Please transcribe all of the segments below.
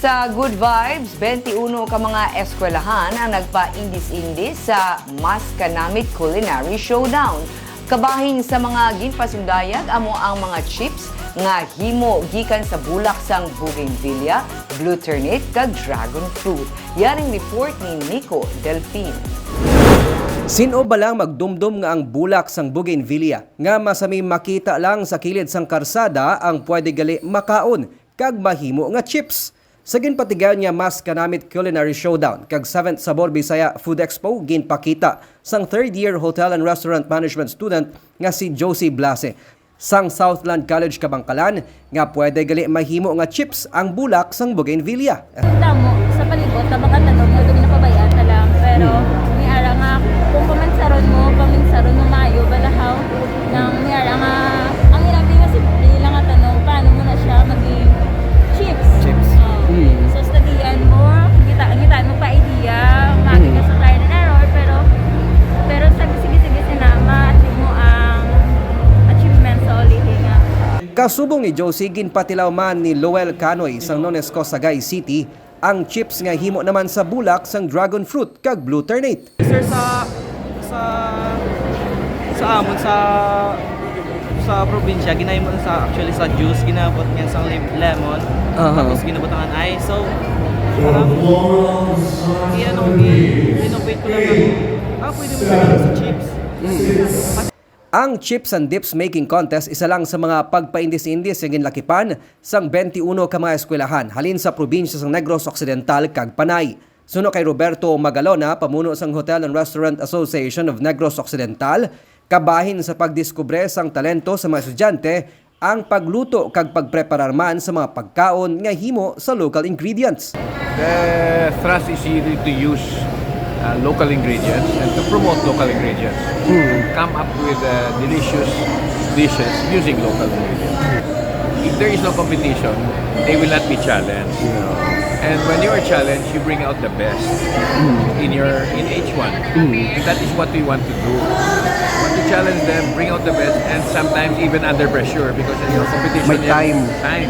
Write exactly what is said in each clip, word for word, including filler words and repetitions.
Sa Good Vibes, twenty-one ka mga eskwelahan ang nagpa-indis-indis sa Mas Kanamit Culinary Showdown. Kabahin sa mga ginpasundayag amo ang mga chips nga himo gikan sa bulak sang bougainvillea, blue turnip, kag dragon fruit. Yaring report ni Nico Delfin. Sin-o bala ang magdumdom nga ang bulak sang bougainvillea nga masami makita lang sa kilid sang karsada ang pwede gali makaon kag mahimo nga chips? Sa ginpatigayon nga Mas Kanamit Culinary Showdown kag seventh Sabor Bisaya Food Expo, ginpakita sang third year Hotel and Restaurant Management student nga si Josie Blase sang Southland College Kabangkalan nga pwede gali mahimo nga chips ang bulak sang bougainvillea. Damo sa palibot, tabang at tanom nga gabi napabayaan na lang. Pero may ara nga, kung paminsaron mo, paminsaron mo maayo, balahaw, nang may ara nga, ang ilabi nga simple lang nga tanong, paano mo na siya maging chips? Chips. Oo. Mm. So, studian mo, kita, kita mo pa idea, magi ka sa trial and error, pero, pero sa sige-sige sina, ma-achieve mo ang achievement sa ulihi nga. Kasubong ni Josie, ginpatilaw man ni Loel Canoy sang Nonesco, Sagay City, ang chips nga himo naman sa bulak sang dragon fruit kag blue turnip. Sir, sa, sa, sa amon, sa, sa probinsya, ginahimo sa, actually, sa juice, ginabot niya sa lim-, lemon, aha, tapos ginabutangan ice. So, parang, i-, ano, i-, innovate ko lang ang, ah, pwede mo sa chips. Mm. Ang Chips and Dips Making Contest isa lang sa mga pagpaindis-indis nga ginlakipan sang twenty-one ka mga eskwelahan halin sa probinsya sang Negros Occidental kag Panay. Suno kay Roberto Magalona, pamuno sang Hotel and Restaurant Association of Negros Occidental, kabahin sa pagdiskubre sang talento sa mga estudyante ang pagluto kag pagpreparar man sa mga pagkaon nga himo sa local ingredients. The thrust is really to use, uh, local ingredients and to promote local ingredients. Hmm. And come up with, uh, delicious dishes using local ingredients. If there is no competition, they will not be challenged. Yeah. And when you are challenged, you bring out the best, hmm, in your, in each one. Hmm. And that is what we want to do. We want to challenge them, bring out the best, and sometimes even under pressure because, you know, competition. May time. Time.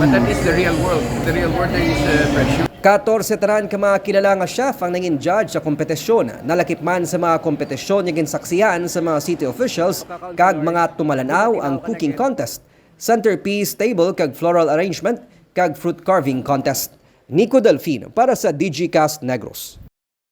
But that is the real world. In the real world, there is, uh, pressure. Katorse tanan ka mga kilala nga chef ang nangin judge sa kompetisyon. Nalakip man sa mga kompetisyon nga ginsaksihan sa mga city officials kag mga tumalan-aw ang cooking contest, centerpiece table kag floral arrangement, kag fruit carving contest. Nico Delfin para sa Digicast Negros.